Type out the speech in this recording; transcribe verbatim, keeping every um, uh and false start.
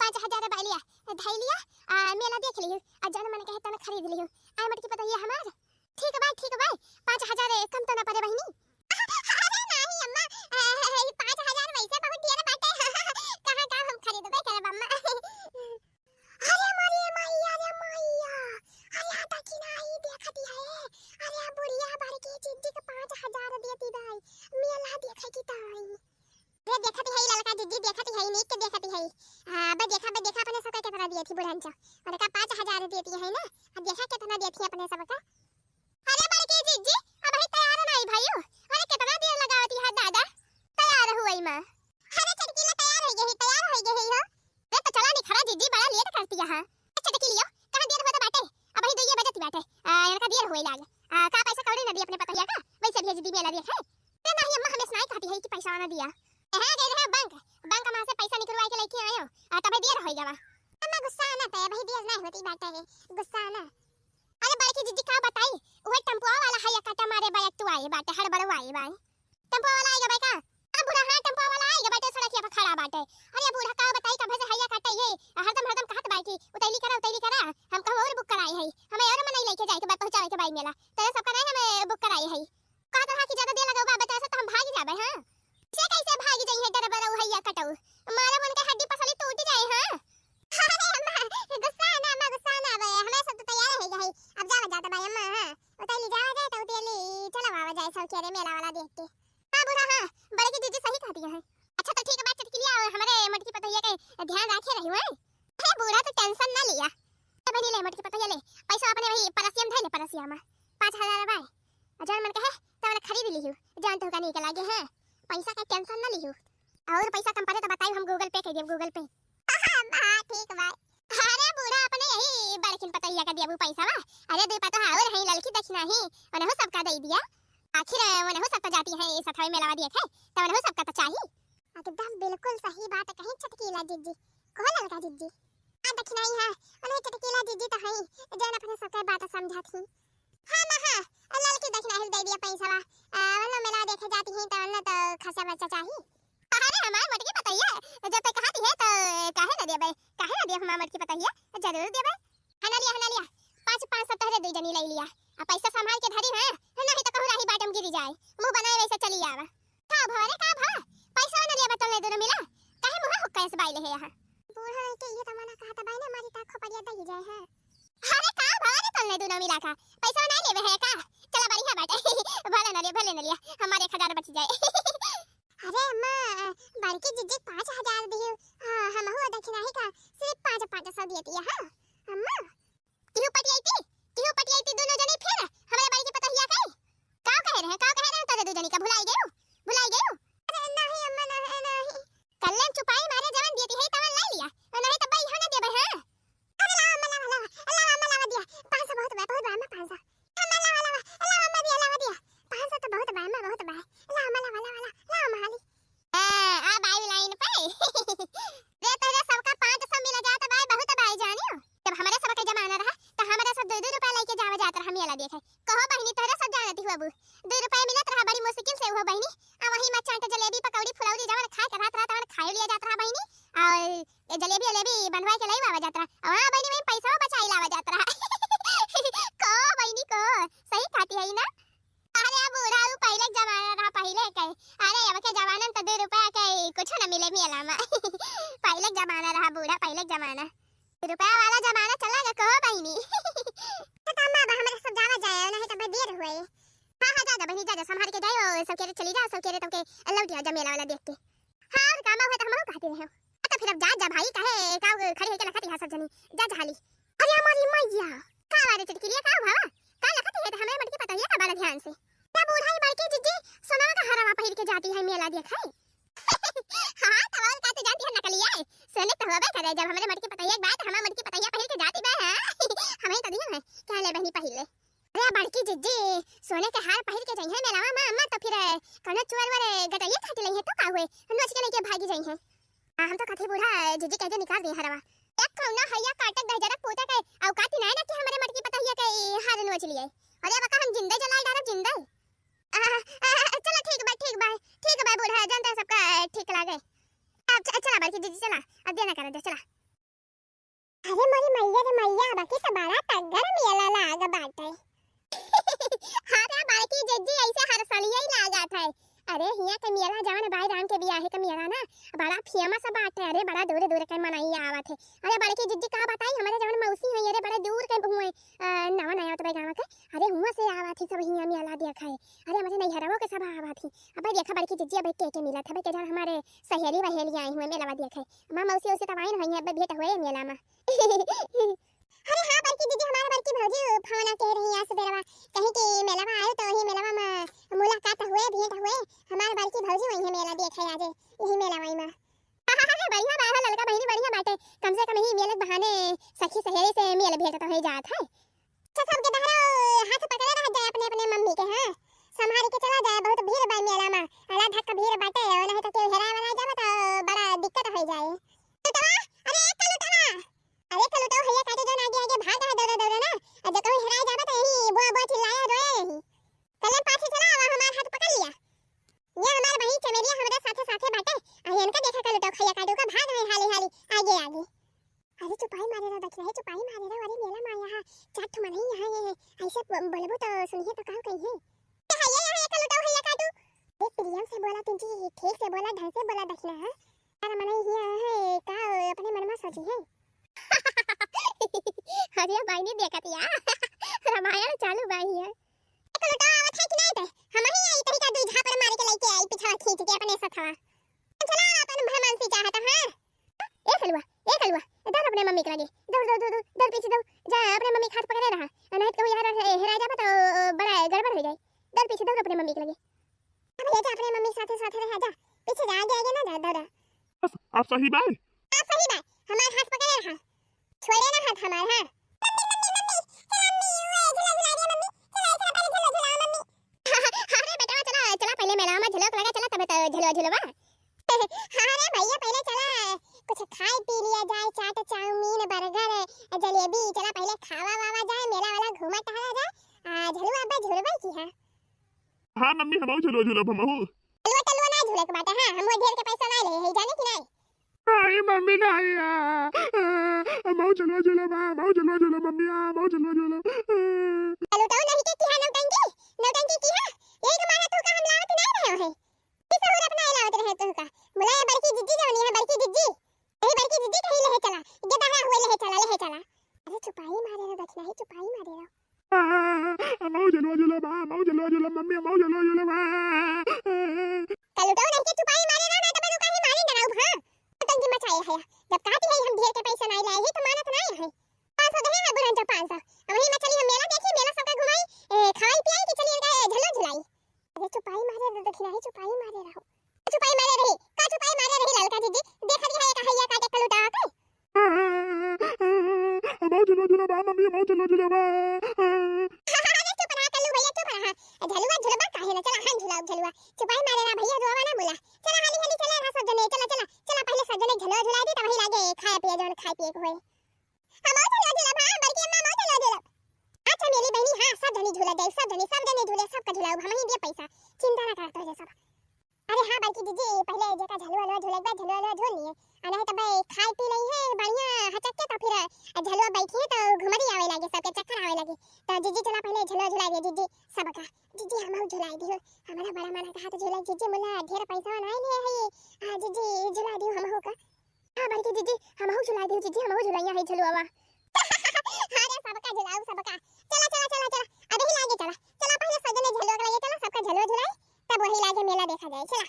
पाँच हजार बाय लिया, धई लिया, आ मेला देख लियो, आ जौन मन कहे तौन खरीद लियो। आय मोटकी पतोहिया हमार। ठीक बा, ठीक बा, पाँच हजार कम तो ना परे बहिनी? अरे नाही अम्मा, ए, ए, ई पाँच हजार वैसे बहुत ढेर बाटे। कहाँ का हम खरीदबे करब अम्मा। अरे मोरी मैया रे मैया, अरे आ देखी ना, ई देखत है, अरे आ बुढ़िया बड़की जिज्जी के पाँच हजार देती बाई, मेला देखे की ताई। रे देखत है ललका जिज्जी, देखत है, नीक के देखत है। आ, बे देखा, बे देखा अपने सबका केतना देती बुढ़न चा, उनका पाँच हजार देती है ना, अब देखा केतना देती अपने सबका। अरे बड़की जिज्जी, अबही तैयार नाही भइउ। अरे केतना देर लगावती है दादा, तैयार हुई मा। अरे चटकीला तैयार होइ गई, तैयार होइ गई हो। अरे तो चला निखरा जिज्जी, बड़ा लेट करती है। अच्छा चटकीलियो, कहाँ देर होत बाटे? अबही दुइये बजत बाटे। आ, इनका देर होए लाग। आ, का पैसा कौड़ी ना दी अपने पतोहिया का, वैसे भेज दी मेला देखे। अरे नाही अम्मा, हमें सुनाई कहती है कि पैसा ना दिया। कहाँ गए रहे बैंक, बैंक मा से पैसा निकलवा के लेके आयो, आ, तबे देर होइ गवा। अम्मा गुस्सा ना पे, अबही देर नाही होती बाटे, गुस्सा ना। अरे बड़की जिज्जी का बताई, उहे टेम्पुआ वाला है या काटा मारे बा, एक तो आए बाटे, हड़बड़वा आए बा। टेम्पुआ वाला आएगा बा का? आ बूढ़ा, हाँ, टेम्पुआ वाला आएगा बाटे, सड़किया पर खड़ा बाटे। अरे बूढ़ा का बताई, कब से हैया काटे ये, हरदम, हरदम कहत बा कि उतैली करा, उतैली करा। हम कहूँ और बुक कराई है, हमें और मनई लेके जाए के बा, पहुँचावे के बा मेला। तेरे सब कराए हमें बुक कराई है। कहत रहा कि ज्यादा देर लगाओ बा, तेरे से तो हम भाग जाबे, हाँ। से कैसे भाग जाई है डर बरऊ हैया कटऊ? मारब उनके हड्डी पसली टूट जाए, हाँ। अरे अम्मा, गुस्सा ना, अम्मा, गुस्सा ना, बे, हमें सब तो तैयार है गई। अब जावा जात बाई अम्मा, हाँ। उतैली जावा जाए तो उतैली चला आवा जाए सब केरे मेला वाला देख के। हाँ बूढ़ा, हाँ, बड़की जिज्जी सही कहती है। अच्छा तो ठीक बा, चटकीलिया, और हमारे मोटकी पतोहिया के ध्यान रखे रही है। अरे बूढ़ा तो टेंशन ना लिया। ए बहिनी ले मोटकी पतोहिया ले, पैसा अपने वही परसिया में धइले, परसिया में पाँच हजार बाय। और जौन मन कहे तौन खरीद लिहू, जौन तोहका नीक लागे है। पैसा का टेंशन ना लिहू। और पैसा कम पड़े तो बताई, हम Google Pay कर देब, Google Pay। हाँ, हाँ, ठीक बा। अरे बूढ़ा, अपने यही बड़किन पतोहिया का देबू पैसा बा। अरे दू पतोहा और हैं ललकी दखिनाही, उनहू सबका दे दिया। आखिर उनहू सब तो जाती है सथवे मेलावा देखे, तो उनहू सबका तो चाही। एकदम बिल्कुल सही बात कही चटकीला जिज्जी। कहो ललका जिज्जी। आ दखिनाही है, उन्हें चटकीला जिज्जी तो हैं, जौन अपने सबके बात समझत ही। हाँ माँ, हाँ, ललकी दखिनाही दे दिया पैसा बा। आ, वनो मेला देखे जाती हैं तो वनो तो खर्चा बर्चा चाही। अरे हमार मोटकी पतोहिया, जब तक कहती है तो काहे ना देबे, काहे ना देब हमार मोटकी पतोहिया, जरूर देबे। हना लिया, हना लिया, पाँच, पाँच सौ तोहरे दू जनी ले लिया। आ पैसा संभाल के धरी, हाँ, नहीं तो कहूँ राही बाटम गिरी जाए, मुँह बनाए वैसे चली आवा। का भवा रे, का भवा? पैसा ना लिया बतल नहीं दोनों मिला, काहे मुँह हुक्का ऐसे बाई ले है यहाँ? बूढ़ा के ये तमन्ना कहा था बाई ने मारी ता खोपड़िया दही जाए है। अरे का भवा रे तल नहीं दोनों मिला का? पैसा ना लेवे है का? चला बढ़िया बाटे। भले ना लिया, भले ना लिया, हमारे एक हजार बच जाए। अरे अम्मा, बड़की जिज्जी पाँच हजार दियो, हाँ, हमहू दखिनाही का सिर्फ पाँच, पाँच सौ दिए दिया, हाँ अम्मा। तिहू पटियाई ती, तिहू पटियाई ती दोनों जनी फिर हमरे बड़की पतोहिया के। का कहे रहे, का कहे रहे तोरे दू जनी का भुलाई गयो, भुलाई गयो? अरे नहीं अम्मा, नहीं, नहीं। कल्ले चुपाई मारे जवन दिए ती है तवन लाई लिया, और नहीं तो बाई होने देबे, हाँ। अरे लावा अम्मा, लावा, लावा, लावा अम्मा, लावा दिया, पाँच सौ बहुत बा, बहुत बा अम्मा, पाँच सौ। अम्मा, लावा, लावा, लावा, अम्मा, दिया, लावा, दिया। पाँच सौ तो बहुत बा, अम्मा, बहुत बा। लावा, अम्मा, लावा, लावा, लावा, लावा, अम्मा, हाली। आ, आ, बाई लाइन पे। रे, तोहरे सबका पाँच सौ मिल जात बा, बहुत बा, जानियो। जब हमरे सबके जमाना रहा, त हमरे सब दो दो रुपया लेके जावा जात रहा मेला देखे। कहो बहिनी, तोहरे सब जानती हो अबू। दो रुपया मिलत रहा, बड़ी मुश्किल से हुआ बहिनी। आ वही में चाट, जलेबी, पकौड़ी, फुलौरी, जवन खाए के रहत रहा, तवन खाए लिया जात रहा बहिनी। और ए जलेबी, जलेबी बनवा के लाई बाबा जात रहा। और हाँ बहिनी, वही पैसा बचाई लावा जात रहा। को बहिनी को, सही खाती है ना? अरे अब बूढ़ा, उ पहिले के जमाना रहा, पहिले के। अरे अब के जमाना में तो दो रुपया के कुछ न मिले मेला में। पहिले के जमाना रहा बूढ़ा, पहिले के जमाना। दो रुपया वाला जमाना चला गया, कहो बहिनी। तो अम्मा, अब हमरा सब जावा जाए, नहीं तो बड़ी देर हुए। हाँ, हाँ, जा, जा बहिनी, जा, जा, संभाल के जाए, और सब केरे चली जा, सब केरे तुमके लौट आ जा मेला वाला देख के। हाँ, और काम हुए तो हमहू कहते रहे। तो फिर अब जा, जा भाई, काहे का खड़ी होके लखत यहाँ सब जनी, जा, जा हाली। अरे हमारी मैया, का बात है चटकिलिया, का भवा? का लखत है तो हमें मटकी पतोहिया का बड़ा ध्यान से। क्या बूढ़ा ही बड़की जिज्जी सोना का हरवा पहिर के जाती है मेला देखे? हाँ, तो और का, तू जानती है नकलिया है, सोने तो होबे करे, जब हमारे मटकी पतोहिया की बात, हमारे मटकी पतोहिया पहिर के जाती बे, हाँ। हमें तो दिया है, क्या ले बहनी पहिर ले। अरे बड़की जिज्जी, सोने के हार पहिर के जइहे मेलावा में अम्मा, तो फिर कौनो चोर वोर गटइया काट लइहे तो का हुए, नोच के लेके भागी जइहे। आ, हम तो कथी बूढ़ा जिज्जी कह के निकाल दिए हरवा। एक कौनो हैया काटक दहजरक पूता के औकात ही नाय ना कि हमरे मटकी पतोहिया के ई हार नोच लिए। अरे अब का हम जिंदे जलाए डालब, जिंदे। आ, आ, चलो ठीक बा, ठीक बा, ठीक बा बूढ़ा, जनता सबका ठीक लागे। अब च-, चला बड़की जिज्जी चला, अब देर ना करा जा, चला। अरे मोरी मइया रे मइया, बाकी तो बड़ा तगड़ा मेला लाग बाटे। हाँ रे बड़की जिज्जी, ऐसे हर साल यही लागत है। अरे हियाँ के मेला जवन बाई राम के बियाहे के मेला ना, बड़ा famous बाटे। अरे बड़ा दूर दूर के मनई आवत है। अरे बड़की जिज्जी का बताई, हमारे जवन मौसी है, अरे बड़ा दूर के हुए, अ, नवा नया तो गाँव के। अरे हुआं से आवत ही सब हियाँ मेला देखे। अरे हमारे नैहरवो के सब आवत ही। अब देखा बड़की जिज्जी, अब के के मिलत है, के जन हमारे सहेली वहेली आई हुए मेलवा देखे। माँ मौसी उसी तब आइन हुई है, अब भेंट हुए मेला में। अरे हाँ बड़की जिज्जी, हमारे बड़की भौजी फोन के रही आज सुबेरवा, कहीं कि मेलवा आयो तो वही मेलवा में मुलाकात हुए, भेंट हुए। हमारे बड़की भौजी वही है मेला देखे आज, यही मेला वही में। बढ़िया बा हो ललका बहिनी, बढ़िया बाटे। कम से कम यही मेले के बहाने सखी सहेली से मेल भेंट तो हो जात है। अच्छा, सब के दहरो हाथ पकड़े रह जाए अपने अपने मम्मी के, हाँ, संभाल के चला जाए, बहुत भीड़ बा मेला में, अला धक्का भीड़ बाटे, और नहीं तो केहू हेराए वाला जाबे तो बड़ा दिक्कत हो जाए। लुटवा, अरे एक लुटवा, अरे एक लुटवा, भैया काटे जो ना आगे आगे भाग रहा दौड़ा दौड़ा ना, और जो कहूँ हेराए जाबे तो यही बुआ बुआ चिल्लाए रोए यही। कल्याण पाछे चला, अब हमार हाथ पकड़ लिया। ये हमार बहिन चमेलिया हमरा साथे साथे बाटे। आ इनका देखा का लुटवा, भैया काटे का भाग रहे हाली हाली आगे आगे। अरे चुपाई मारे रहो दखिना, हे चुपाई मारे रहो, अरे मेला में आया है, चार ठो मनई यहाँ ये है, ऐसे ब-, बोलबो तो सुनिए तो का कही है। ए, हाय, ये यहाँ एक लुटाओ, भैया काटू। ए, प्रियम से बोला तुझी, ठीक से बोला, ढंग से बोला दखिना, हाँ? अरे मनई हिया है, का अपने मन में सोची है? अरे बाई नहीं देखत या, रामायण चालू बाई है। एक लुटाओ आवत है कि नहीं ते? हम ही आई तरीका दुई झापड़ मार के लेके आई, पीछा खींच के अपने सथवा। चला अपन भरमान से चाहता, हाँ? ए कलुआ, ए कलुआ, दौड़ अपने मम्मी के लगे, दौड़, दौड़, दौड़, दौड़, दौड़ पीछे दौड़, जा अपने मम्मी के हाथ पकड़े रहा, नहीं तो यहाँ रह, हेरा जाबा तो बड़ा गड़बड़ हो जाए, दौड़ पीछे दौड़ अपने मम्मी के लगे। अब ये जा अपने मम्मी के साथे साथे रहा जा, पीछे जा, आगे आगे ना जा, दौड़ा। बस, आप सही बाय? आप सही बाय, हमार हाथ पकड़े रहा, छोड़े ना हाथ हमार, हाँ। मम्मी, मम्मी, मम्मी, चला मम्मी, ओए, झूला झुला रही है मम्मी, चला, चला, पहले झूला झुलाओ मम्मी। अरे बेटवा, चला, चला, पहले मेला में झुलक लगा, चला, तबे तो झुलवा झुलवा। हाँ रे भैया, पहले चला कुछ खाए पी लिया जाए, चाट, चाउमीन, बर्गर, जलेबी, चला पहले खावा वावा जाए, मेला वाला घूमा टहला जाए। आ, झलुआ अब्बा झुलबे की है। हाँ मम्मी, हमहू झलुआ झुलब हमहू। झलुआ टलुआ ना झुले के बाटे, हाँ, हम वो ढेर के पैसा ना ले है, जाने कि नहीं? अरे मम्मी नहीं आ, आ, हमहू झलुआ झुलब, हाँ, हमहू झलुआ झुलब मम्मी, हाँ, हमहू झलुआ झुलब। चलो तो नहीं के की है नौटंकी, नौटंकी की है, यही के मारे तो का हम लावत नहीं रहे हैं। की सहूर अपना इलावत रहे तुहका। मुला ये बड़की जिज्जी जवनी है, बड़की जिज्जी। यही बड़की जिज्जी कहीं लेहे चला। ये दहरा हुए लेहे चला, लेहे चला। अरे चुपाई मारे रहो, दखिना ही चुपाई मारे रहो। आ, हमहू झलुआ झुलब, आ, हमहू झलुआ झुलब, मम्मी, हमहू झलुआ झुलब, आ। कल उठाओ नहीं के चुपाई मारे रहो, ना तो मैं तो कहीं मारे डराऊ, हाँ। टंकी मचाए है। जब कहती है हम ढेर के पैसा नहीं लाए ही तो मानत नहीं है। पाँच सौ दहे है बुढ़न जा पाँच सौ। अब वही में चली हम मेला देखी, मेला सबका घुमाई, ए, खाई पियाई कि चली इनका, ए, झलुआ झुलाई। अरे चुपाई मारे रहो, दखिना ही चुपाई मारे रहो। चुपाई मारे रही, का चुपाई मारे रही ललका जिज्जी? देखा दिया है कहा या काटे कलूटा आके। हमहू झुलवा झुलब, मम्मी, हमहू झुलवा झुलब। अरे चुप रहा कल्लू भैया, चुप रहा। झलुआ झुलबा काहे ना, चला हम झुलाओ झलुआ। चुपाई मारे रहा भैया, रोवा ना बोला। चला हाली हाली चला रहा सब जने, चला, चला, चला पहले सब जने झलुआ झुला दी, तब वही लागे खाए पिए जौन खाए पिए के होए। हमहू झुलवा झुलब, हाँ, बड़की अम्मा, हमहू झुलवा झुलब। अच्छा, मेरी बहनी, हाँ, सब जनी झूला जाए, सब जनी, सब जनी झूले, सबका झुलाओ, हम ही दिए पैसा, चिंता ना करत रहो सब। अरे हाँ, बड़की जिज्जी, पहले जेका झलुआ, हलुआ झूले के बाद झलुआ, हलुआ झूल लिए, आ नहीं तब खाए पी नहीं है बढ़िया हचक के, तो फिर झलुआ बैठी है तो घुमरी आवे लागे, सबके चक्कर आवे लागे। तो जिज्जी चला पहले झलुआ झुला दे जिज्जी, सबका। जिज्जी हमहू झुला दियो, हमारा बड़ा मन कहा तो झूला जिज्जी, मुला ढेर पैसा नहीं लिए है, आ जिज्जी झुला दियो हमहू का। हाँ, बड़की जिज्जी, हमहू झुला दियो जिज्जी, हमहू झुलैया है झलुआवा। अरे, सबका झुलाऊ, सबका। चला, चला, चला, चला। अबही लागे चला। चला, पहले सब जने झलुआ के लगे चला, सबका झलुआ झुलाई, तब वही लागे मेला देखा जाए। चला।